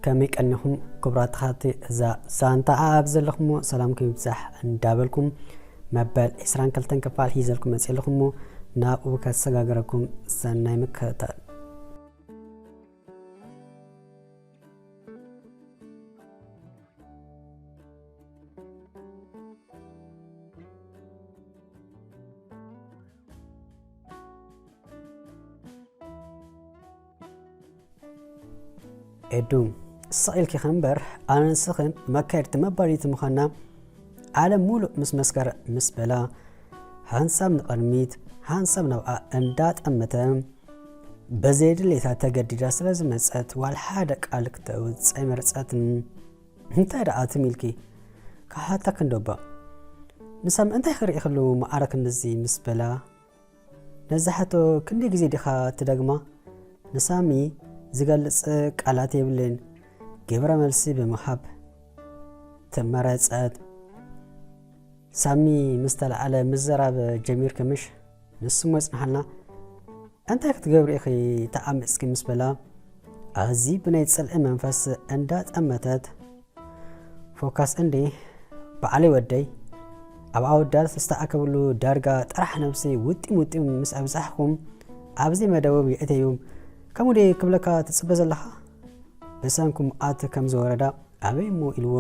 ከመይ ቀኒኹም ክቡራት ተኸታተልቲ እዛ ዛንታ? ኣብ ዘለኹሞ ሰላምኩም ይብዛሕ እንዳበልኩም፣ መበል ዕስራን ክልተን ክፋል ሒዘልኩም መፅእ ኣለኹሞ፣ ናብኡ ከሰጋግረኩም። ሰናይ ምክትታል። ኤዱ፣ ስቕ ኢልኪ ኸምበር፣ ኣነ ንስኽን መካየድቲ መባልይቲ ምዃንና ዓለም ሙሉእ ምስ መስከረ፣ ምስ በላ፣ ሓንሳብ ንቕድሚት ሓንሳብ ናብኣ እንዳጠመተ፣ በዘየድልየታ ተገዲዳ ስለ ዝመጸት ዋላ ሓደ ቃል ክተውጽእ ኣይመረጸትን። እንታይ ደኣ ትም ኢልኪ? ክሓተኪ እንዶ እባ። ንሳሚ እንታይ ክርኢ ከለዉ መዓረ ክንድዚ ምስ በላ፣ ነዛ ሕቶ ክንደይ ግዜ ዲኻ ትደግማ? ንሳሚ ዝገልጽ ቃላት የብልን። ግብረ መልሲ ብምሃብ ተመረጸት። ሳሚ ምስ ተለዓለ ምዝራብ ጀሚርኪ ምሽ? ንስሞ ይጽንሓልና። እንታይ ክትገብሪ ኢኺ ተዓሚጽኪ ምስ በላ፣ ኣዝዩ ብናይ ጽልኢ መንፈስ እንዳጠመተት፣ ፎካስ እንዴ በዓለይ ወደይ፣ ኣብ ኣወዳት ዝተኣከብሉ ዳርጋ ጥራሕ ነብሰይ ውጢም ውጢም ምስ ኣብዛሕኩም ኣብዚ መደቦም የእተዮም። ከምኡ ድየ ክብለካ ትጽበ ዘለኻ? ብሰንኩም ኣት ከም ዝወረዳ ኣበይ እሞ ኢልዎ።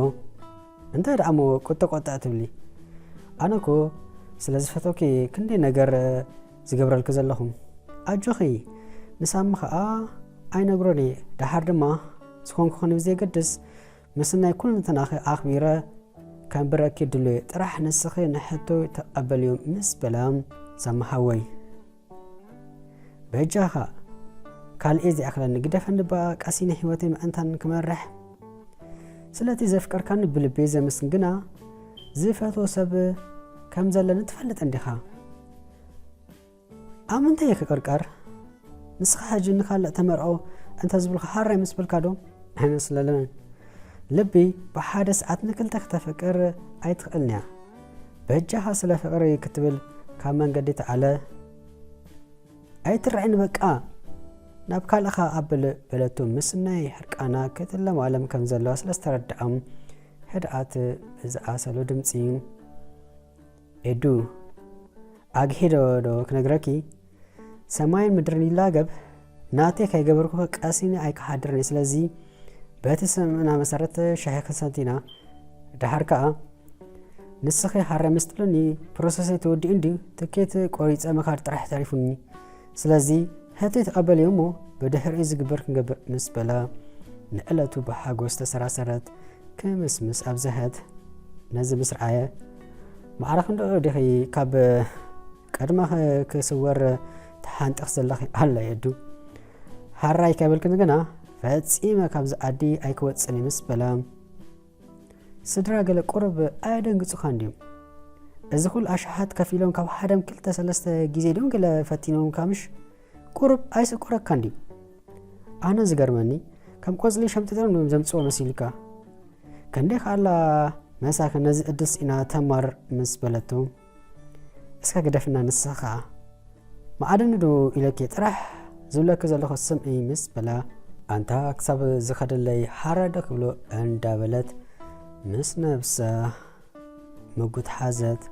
እንታይ ደኣ እሞ ቁጠ ቆጠ ትብሊ? ኣነ እኮ ስለ ዝፈተውኪ ክንደይ ነገር ዝገብረልኪ ዘለኹ። ኣጆኺ፣ ንሳሚ ኸኣ ኣይነግሮን እየ። ደሓር ድማ ዝኾንኩ ኹን ብዘየገድስ፣ ምስናይ ኩለንተናኺ ኣኽቢረ ከንብረኪ ድሉየ። ጥራሕ ንስኺ ንሕቶይ ተቐበልዮ ምስ በላ፣ ሳሚ ሓወይ፣ በጃኻ ካልእ ዘይኣኽለኒ ግደፈኒ፣ ብኣ ቀሲነ ህይወተይ ምእንታን ክመርሕ። ስለቲ ዘፍቀርካኒ ብልበይ ዘመስግን ግና ዝፈትዎ ሰብ ከም ዘለኒ ትፈልጥ እንዲኻ። ኣብ ምንታይ እየ ክቅርቀር? ንስኻ ሕጂ ንኻልእ ተመርዖ እንተ ዝብልካ ሃራይ ምስ በልካ ዶ? ኣይመስለንን። ልቢ ብሓደ ሰዓት ንክልተ ክተፍቅር ኣይትኽእልን እያ። በጃኻ ስለ ፍቅሪ ክትብል ካብ መንገዲ ተዓለ። ኣይትርዓኒ በቃ፣ ናብ ካልእኻ ኣብል በለቶ። ምስ ናይ ሕርቃና ክትለማለም ከም ዘለዋ ስለ ዝተረድኣም ህድኣት ብዝኣሰሎ ድምፂ፣ ኤዱ፣ ኣግሂዶ ዶ ክነግረኪ? ሰማይን ምድርን ይላገብ፣ ናተይ ከይገበርኩ ቀሲኒ ኣይክሓድርን እየ። ስለዚ በቲ ስምምዕና መሰረት ሻሂ ክንሰቲ ኢና። ደሓር ከኣ ንስኺ ሓረ ምስ ጥሉኒ ፕሮሰሰይ ተወዲኡ እንድዩ፣ ትኬት ቆሪጸ ምኻድ ጥራሕ ተሪፉኒ። ስለዚ ሕቶይ ተቐበልዮ እሞ ብድሕሪኡ ዝግበር ክንገብር ምስ በላ፣ ንዕለቱ ብሓጎስ ተሰራሰረት። ክምስምስ ኣብዝሐት። ነዚ ምስ ረኣየ፣ ማዕረ ክንድኡ ዲኺ ካብ ቀድማ ክ-፣ ክስወር ተሓንጥኽ ዘለኺ? ኣላ የዱ። ሃራይ ከይበልክኒ ግና ፈጺመ ካብዚ ዓዲ ኣይክወጽን እየ ምስ በላ፣ ስድራ ገለ ቁሩብ ኣየደንግጹኻን ድዮም? እዚ ኩሉ ኣሽሓት ከፊሎም ካብ ሓደም ክልተ ሰለስተ ግዜ ድዮም ገለ ፈቲኖምካ ምሽ? ቁሩብ ኣይስቁረካን ድዩ? ኣነ ዝገርመኒ፣ ከም ቆጽሊ ሸምጢጦም እዮም ዘምጽዎ መሲሉካ። ክንደይ ከኣላ መሳኪን ነዚ ዕድል ስኢና ተማር ምስ በለቶ፣ እስከ ግደፍና ንስኻ ከኣ። መዓደኒ ዶ ኢለኪ ጥራሕ ዝብለኪ ዘለኹ ስምዒ ምስ በላ፣ ኣንታ ክሳብ ዝኸደለይ ሓራይ ዶ ክብሎ እንዳበለት ምስ ነብሳ ምጉት ሓዘት።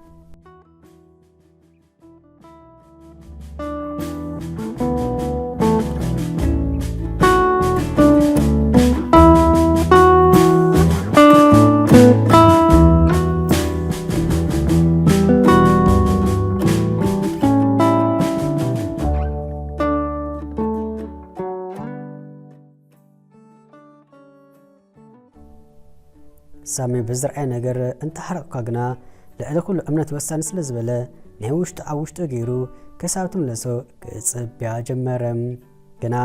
ሳሚ ብዝርኣየ ነገር እንተሓረቕካ ግና፣ ልዕሊ ኩሉ እምነት ወሳኒ ስለ ዝበለ፣ ናይ ውሽጡ ኣብ ውሽጡ ገይሩ ክሳብ ትምለሶ ክጽብያ ጀመረ። ግና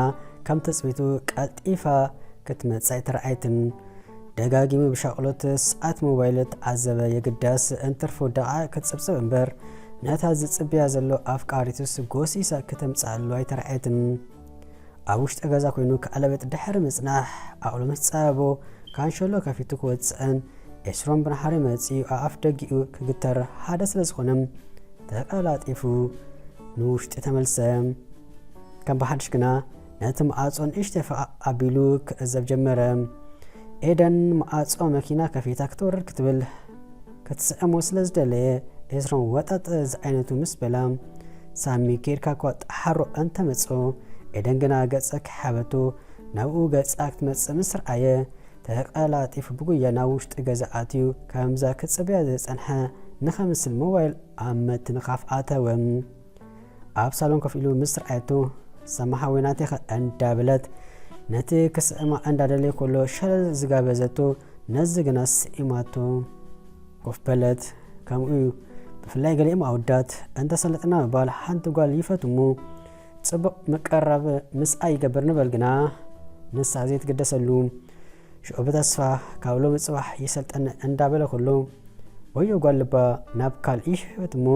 ከም ትጽቢቱ ቀልጢፋ ክትመጽእ ኣይተራእየትን። ደጋጊሙ ብሻቕሎት ሰዓት ሞባይል ተዓዘበ። የግዳስ እንትርፎ ደቓይቕ ክትጽብጽብ እምበር፣ ነታ ዝጽብያ ዘሎ ኣፍቃሪቱስ ጎሲሳ ክተምጽኣሉ ኣይተራእየትን። ኣብ ውሽጢ ገዛ ኮይኑ ክኣለበት ድሕሪ ምጽናሕ፣ ዓቕሉ ምስ ጸበቦ፣ ካንሸሎ ከፊቱ ክወጽእን ኤስሮም ብናሓሪ መጺኡ ኣፍ ደጊኡ ክግተር ሓደ ስለ ዝኾነ፣ ተቀላጢፉ ንውሽጢ ተመልሰ። ከም ብሓድሽ ግና ነቲ መዓጾ ንእሽተይ ፈቓቕ ኣቢሉ ክዕዘብ ጀመረ። ኤደን መዓጾ መኪና ከፊታ ክትወርድ ክትብል ክትስዕሞ ስለ ዝደለየ፣ ኤስሮም ወጠጥ ዝዓይነቱ ምስ በላ፣ ሳሚ ኬድካ እኳ ጠሓሮ እንተመጾ፣ ኤደን ግና ገጸ ከይሓበቶ ናብኡ ገጻ ክትመጽእ ምስ ረኣየ፣ ተቐላጢፉ ብጉያ ናብ ውሽጢ ገዛ ኣትዩ፣ ከምዛ ክጽበያ ዝጸንሐ ንኸምስል ሞባይል ኣብ ምትንኻፍ ኣተወ። ኣብ ሳሎን ኮፍ ኢሉ ምስ ረኣየቶ፣ ሰማሓወይ ናቴኸ እንዳበለት፣ ነቲ ክስዕማ እንዳደለየ ከሎ ሸለል ዝጋበዘቶ፣ ነዚ ግና ስዒማቶ ኮፍ በለት። ከምኡ እዩ። ብፍላይ ገሊኦም ኣወዳት እንተሰለጥና ምባል ሓንቲ ጓል ይፈትሙ። ጽቡቕ ምቅርራብ ምስኣ ይገብር ንበል ግና፣ ንሳ ዘይትግደሰሉ። ሽዑ ብተስፋ ካብ ሎሚ ጽባሕ ይሰልጠኒ እንዳበለ ከሎ፣ ወዮ ጓል ልባ ናብ ካልእ ይሕበት እሞ፣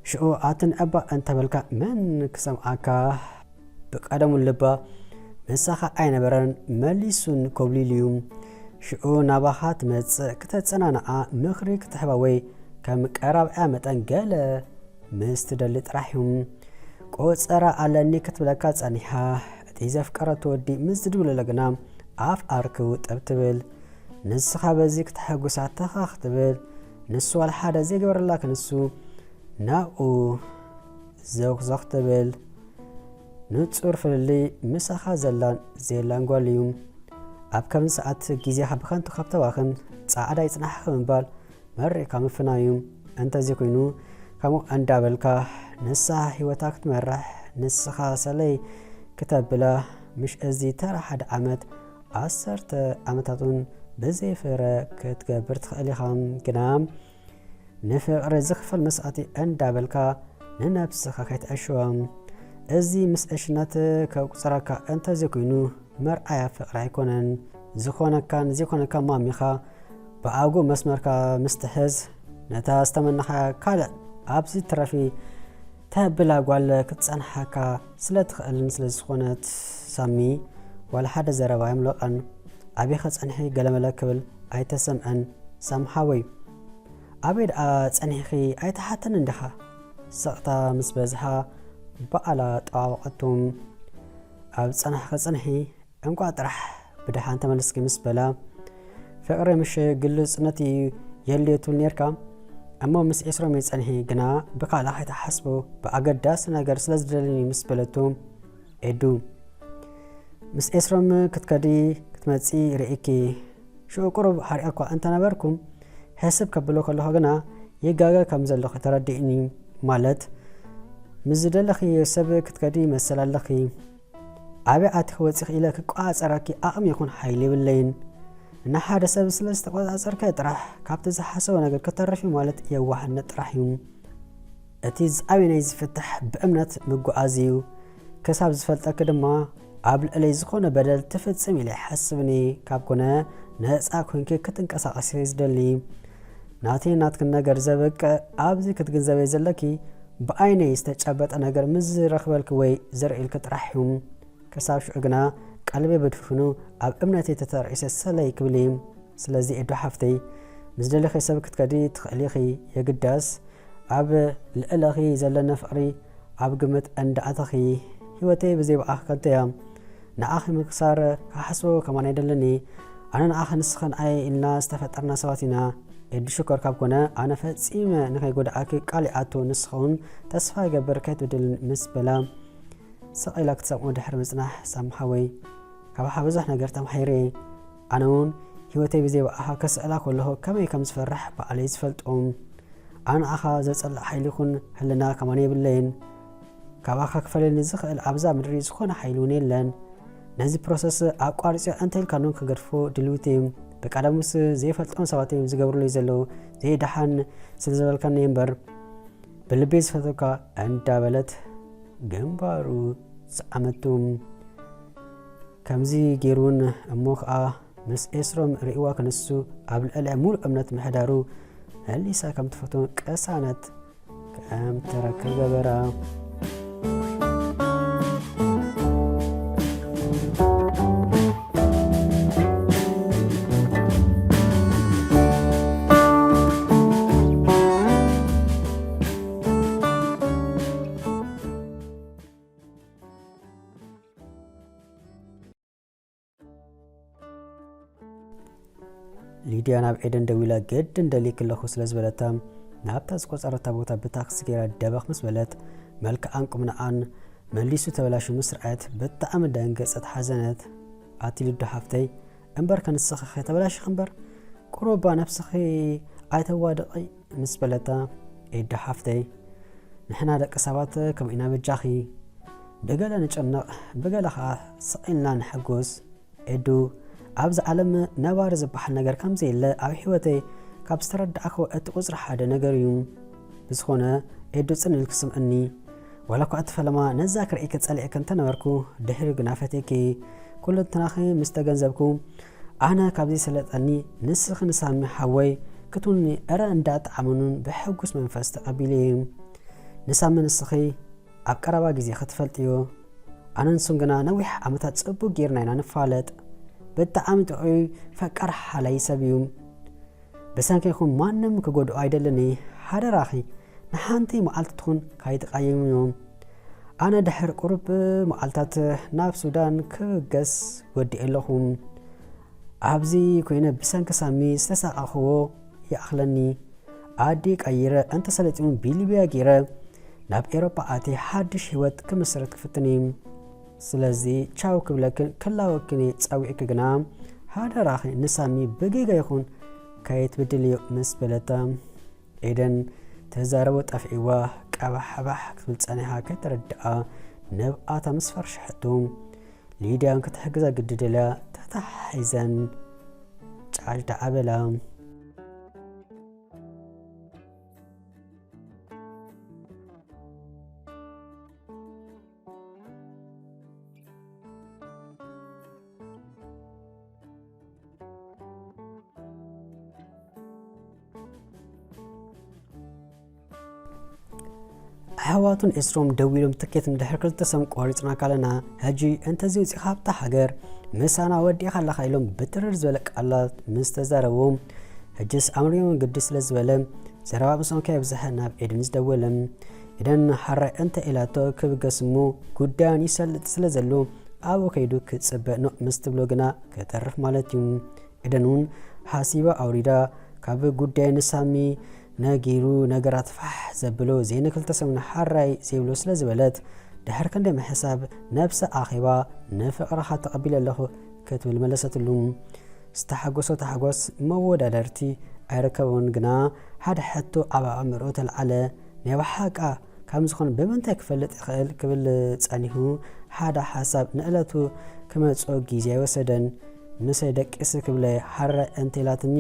ሽዑ ኣትን እባ እንተበልካ መን ክሰምዓካ? ብቀደሙ ልባ ምሳኻ ኣይነበረን፣ መሊሱን ኮብሊሉ እዩ። ሽዑ ናባኻ ትመጽእ፣ ክተጸናንዓ፣ ምኽሪ ክትህባ ወይ ከም ቀራብዕያ መጠን ገለ ምስ ትደሊ ጥራሕ እዩ። ቆጸራ ኣለኒ ክትብለካ ጸኒሓ፣ እቲ ዘፍቀረቶ ወዲ ምስ ዝድውለለ ግና ኣፍ ኣርክቡ ጠብ ትብል። ንስኻ በዚ ክትሐጉሳ ተኻ ክትብል፣ ንሱ ዋላ ሓደ ዘይገበረላ ክንሱ ናብኡ ዘኹዘኽ ትብል። ንጹር ፍልልይ ምሳኻ ዘላን ዘየላን ጓል እዩ። ኣብ ከምዚ ሰዓት ግዜኻ ብኸንቱ ካብ ተባኽን፣ ጻዕዳ ይጽናሕኻ ምባል መሪቕካ ምፍናው እዩ። እንተዘይኮይኑ፣ ከምኡ እንዳበልካ ንሳ ህይወታ ክትመርሕ፣ ንስኻ ሰለይ ክተብላ፣ ምሽ እዚ ተራ ሓደ ዓመት፣ ዓሰርተ ዓመታት እውን ብዘይ ፍረ ክትገብር ትኽእል ኢኻ። ግና ንፍቕሪ ዝኽፈል መስዋእቲ እንዳበልካ ንነብስኻ ከይትዕሽዋ። እዚ ምስ ዕሽነት ከቁጽረካ እንተዘይኮይኑ፣ መርኣያ ፍቕሪ ኣይኮነን። ዝኾነካን ዘይኮነካን ማሚኻ ብኣጉ መስመርካ ምስ ትሕዝ፣ ነታ ዝተመነኻ ካልእ ኣብዚ ትረፊ ተብላ ጓል ክትጸንሓካ ስለ ትኽእልን ስለ ዝኾነት፣ ሳሚ ዋላ ሓደ ዘረባ ኣይምለቐን። ኣበይከ ጸንሒ ገለመለ ክብል ኣይተሰምዐን። ሳሚ ሓወይ፣ ኣበይ ደኣ ጸኒሕኺ ኣይተሓተንን ዲኻ? ስቕታ ምስ በዝሓ በኣላ ጠዋወቐቶ። ኣብ ዝጸናሕኺ ጽንሒ፣ እንቋዕ ጥራሕ ብደሓን ተመለስኪ ምስ በላ፣ ፍቕሪ ምሽ ግሉጽነት እዩ የድልዮ ትብል ኔርካ እሞ ምስ ኤስሮም እየ ጸኒሐ፣ ግና ብኻልእ ከይትሓስቦ ብኣገዳሲ ነገር ስለ ዝደልየኒ ምስ በለቶ፣ ኤዱ፣ ምስ ኤስሮም ክትከዲ ክትመጺ ርእይኪ ሽዑ ቁሩብ ሓሪቐ እኳ እንተነበርኩ፣ ሕስብ ከብሎ ከለኹ ግና ይጋገ ከም ዘለኹ ተረዲእኒ። ማለት፣ ምስ ዝደለኽዮ ሰብ ክትከዲ ይመስል ኣለኺ። ኣበይ ኣቲኺ ወጺኺ ኢለ ክቆጻጸረኪ ዓቕሚ ይኹን ሓይሊ የብለይን። ንሓደ ሰብ ስለ ዝተቆጻጸርከ ጥራሕ ካብቲ ዝሓሰቦ ነገር ከተርፍ እዩ ማለት የዋህነት ጥራሕ እዩ። እቲ ዝዓበየ ናይዚ ፍታሕ ብእምነት ምጉዓዝ እዩ። ክሳብ ዝፈልጠኪ ድማ ኣብ ልዕለይ ዝኾነ በደል ትፍጽም ኢለ ኣይሓስብን እየ። ካብ ኮነ ነጻ ኮንኪ ክትንቀሳቐሲ እየ ዝደሊ። ናተይን ናትክን ነገር ዘብቅዕ ኣብዚ ክትግንዘብዮ ዘለኪ ብዓይነይ ዝተጨበጠ ነገር ምስ ዝረኽበልኪ ወይ ዘርእየልኪ ጥራሕ እዩ። ክሳብ ሽዑ ግና ቀልበይ ብድፍኑ ኣብ እምነተይ ተተርዒሰ ሰለይ ክብል እየ። ስለዚ ኤዱ ሓፍተይ፣ ምስ ደለኺ ሰብ ክትከዲ ትኽእሊ ኢኺ። የግዳስ ኣብ ልዕለኺ ዘለኒ ፍቕሪ ኣብ ግምት እንዳኣተኺ፣ ህይወተይ ብዘይ ብኣኺ ከንቶ እያ። ንዓኺ ምክሳር ክሓስቦ ከማን ኣይደልን። ኣነ ንዓኺ ንስኺ ንዓይ ኢልና ዝተፈጠርና ሰባት ኢና። ኤዱ ሽኮር ካብ ኮነ ኣነ ፈጺመ ንኸይጎድኣኪ ቃል ይኣቱ፣ ንስኺ እውን ተስፋ ይገብር ከይትብድልኒ ምስ በላ፣ ስቕ ኢላ ክትሰምዖ ድሕሪ ምጽናሕ፣ ሳሚ ሓወይ፣ ካባኻ ብዙሕ ነገር ተማሂረ እየ። ኣነ እውን ህይወተይ ብዘይ ብኣኻ ከስዕላ ከለኹ ከመይ ከም ዝፈርሕ ባዕለይ ዝፈልጦ። ኣነ ንኣኻ ዘጸልእ ሓይሊ ይኹን ህልና ከማን የብለይን። ካባኻ ክፈልየኒ ዝኽእል ኣብዛ ምድሪ ዝኾነ ሓይሊ እውን የለን። ነዚ ፕሮሰስ ኣቋሪጸዮ እንተኢልካ እውን ክገድፎ ድልውቲ እየ። ብቀደሙስ ዘይፈልጦም ሰባት እዮም ዝገብሩለይ ዘለዉ። ዘይደሓን ስለ ዝበልካኒ እየ እምበር፣ ብልበይ ዝፈትወካ እንዳበለት ግንባሩ ሰዓመቱ። ከምዚ ገይሩ እውን እሞ ኸኣ ምስ ኤስሮም ርእይዋ ክንሱ ኣብ ልዕሊኣ ሙሉእ እምነት ምሕዳሩ መሊሳ ከም ትፈትዎ ቅሳነት ከም ትረክብ ገበራ። ሊድያ ናብ ኤደን ደዊላ፣ ግድን ደልይኪ ኣለኹ ስለ ዝበለታ፣ ናብታ ዝቆጸረታ ቦታ ብታክሲ ገይራ ደበኽ ምስ በለት፣ መልክዓን ቁምናኣን መሊሱ ተበላሹ ምስ ረኣየት፣ ብጣዕሚ ደንገጸት፣ ሓዘነት። ኣቲ ሊዱ ሓፍተይ፣ እምበርከ ንስኺ ከይተበላሽኺ እምበር፣ ቁሩባ ነብስኺ ኣይተዋድቒ ምስ በለታ፣ ኤዱ ሓፍተይ፣ ንሕና ደቂ ሰባት ከምኡ ኢና በጃኺ። ብገለ ንጨነቕ፣ ብገለ ኸኣ ስቕ ኢልና ንሕጎስ። ኤዱ፣ ኣብዚ ዓለም ነባሪ ዝበሃል ነገር ከም ዘየለ ኣብ ህይወተይ ካብ ዝተረዳእኩ እቲ ቁጽሪ ሓደ ነገር እዩ። ብዝኾነ፣ ኤዱ ጽን ኢልኪ ስምዕኒ። ዋላ እኳ እቲ ፈለማ ነዛ ክርእይኪ ጸሊኤኪ እንተነበርኩ፣ ድሕሪኡ ግና ፈትየኪ። ኩለንትናኺ ምስ ተገንዘብኩ፣ ኣነ ካብዚ ዝሰለጠኒ ንስኺ ንሳሚ ሓወይ ክትውኒ እረ እንዳጠዓመኑን ብሕጉስ መንፈስ ተቐቢለዮ። ንሳሚ ንስኺ ኣብ ቀረባ ግዜ ክትፈልጥዮ። ኣነን እሱን ግና ነዊሕ ዓመታት ጽቡቕ ጌርና ኢና ንፋለጥ። ብጣዕሚ ጥዑይ ፈቃር ሓላይ ሰብ እዩ። ብሰንኪ ይኹን ማንም ክጎድኦ ኣይደልን እየ። ሓደራኺ ንሓንቲ መዓልቲ ትኹን ካይትቃየምዮ። ኣነ ድሕሪ ቁሩብ መዓልታት ናብ ሱዳን ክብገስ ወዲኤ ኣለኹ። ኣብዚ ኮይነ ብሰንኪ ሳሚ ዝተሳቐኽዎ ይኣኽለኒ። ዓዲ ቀይረ እንተሰለጢኑ ብሊብያ ገይረ ናብ ኤሮጳ ኣትየ ሓድሽ ህይወት ክምስርት ክፍትን እየ። ስለዚ ቻው ክብለክን ክላወክን እየ ጸዊዕኪ ግና ሓደራኺ ንሳሚ ብጌጋ ይኹን ከይትብድልዮ ምስ በለታ ኤደን ተዛረቦ ጠፊእዋ ቀባሕባሕ ክትብል ጸኒሓ ከይተረድኣ ንብኣታ ምስ ፈርሸሐቶ ሊድያን ክትሕግዛ ግዲ ደልያ ተታሒዘን ጫጭ ደዓ በላ። ኣሕዋቱን ኤስሮም ደዊሎም ትኬት እንድሕር ክልተ ሰብ ቆሪጽናካ ኣለና፣ ሕጂ እንተዚ ውጺኻ ኣብታ ሃገር ምሳና ወዲእኻ ኣለኻ ኢሎም ብትርር ዝበለ ቃላት ምስ ተዛረቡ፣ ሕጅስ ኣምሪዎም ግዲ ስለ ዝበለ ዘረባ ብሶም ከየብዝሐ ናብ ኤደን ዝደወለ። ኤደን ሓራይ እንተ ኢላቶ ክብገስ እሞ ጉዳያን ይሰልጥ ስለ ዘሎ ኣብኡ ከይዱ ክጽበ ኖእ ምስ ትብሎ ግና ክተርፍ ማለት እዩ። ኤደን እውን ሓሲባ ኣውሪዳ ካብ ጉዳይ ንሳሚ ነጊሩ ነገራት ፋሕ ዘብሎ ዘይንክልተ ሰሙን ሓራይ ዘይብሎ ስለ ዝበለት ድሕር ክንደይ ምሕሳብ ነብሰ ኣኼባ ንፍቕርኻ ተቐቢለ ኣለኹ ክትብል መለሰትሉ። ዝተሓጎሶ ታሕጓስ መወዳደርቲ ኣይረከቦን ግና ሓደ ሕቶ ኣብ ኣእምርኡ ተልዓለ። ናይ ብሓቃ ከም ዝኾነ ብምንታይ ክፈልጥ ይኽእል ክብል ጸኒሑ ሓደ ሓሳብ ንእለቱ ክመጽኦ ግዜ ኣይወሰደን። ምሰይ ደቂስ ክብለ ሓረ እንተ ኢላትኒ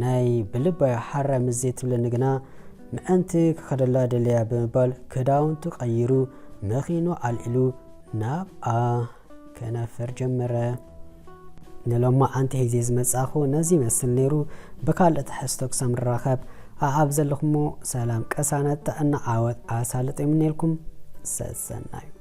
ናይ ብልባያ ሓረ ምስ ዘይትብለኒ ግና ምእንቲ ክኸደላ ደለያ ብምባል ክዳውንቱ ቀይሩ መኺኑ ኣልዒሉ ናብኣ ክነፍር ጀመረ። ንሎማዓንቲ ሒዜ ዝመጻኹ ነዚ ይመስል ነይሩ። ብካልእ ትሕዝቶ ክሳብ ንራኸብ ኣኣብ ዘለኹሞ ሰላም ቅሳነት ጥዕና ዓወት ኣሳልጦ ይምነየልኩም። ሰሰናዩ።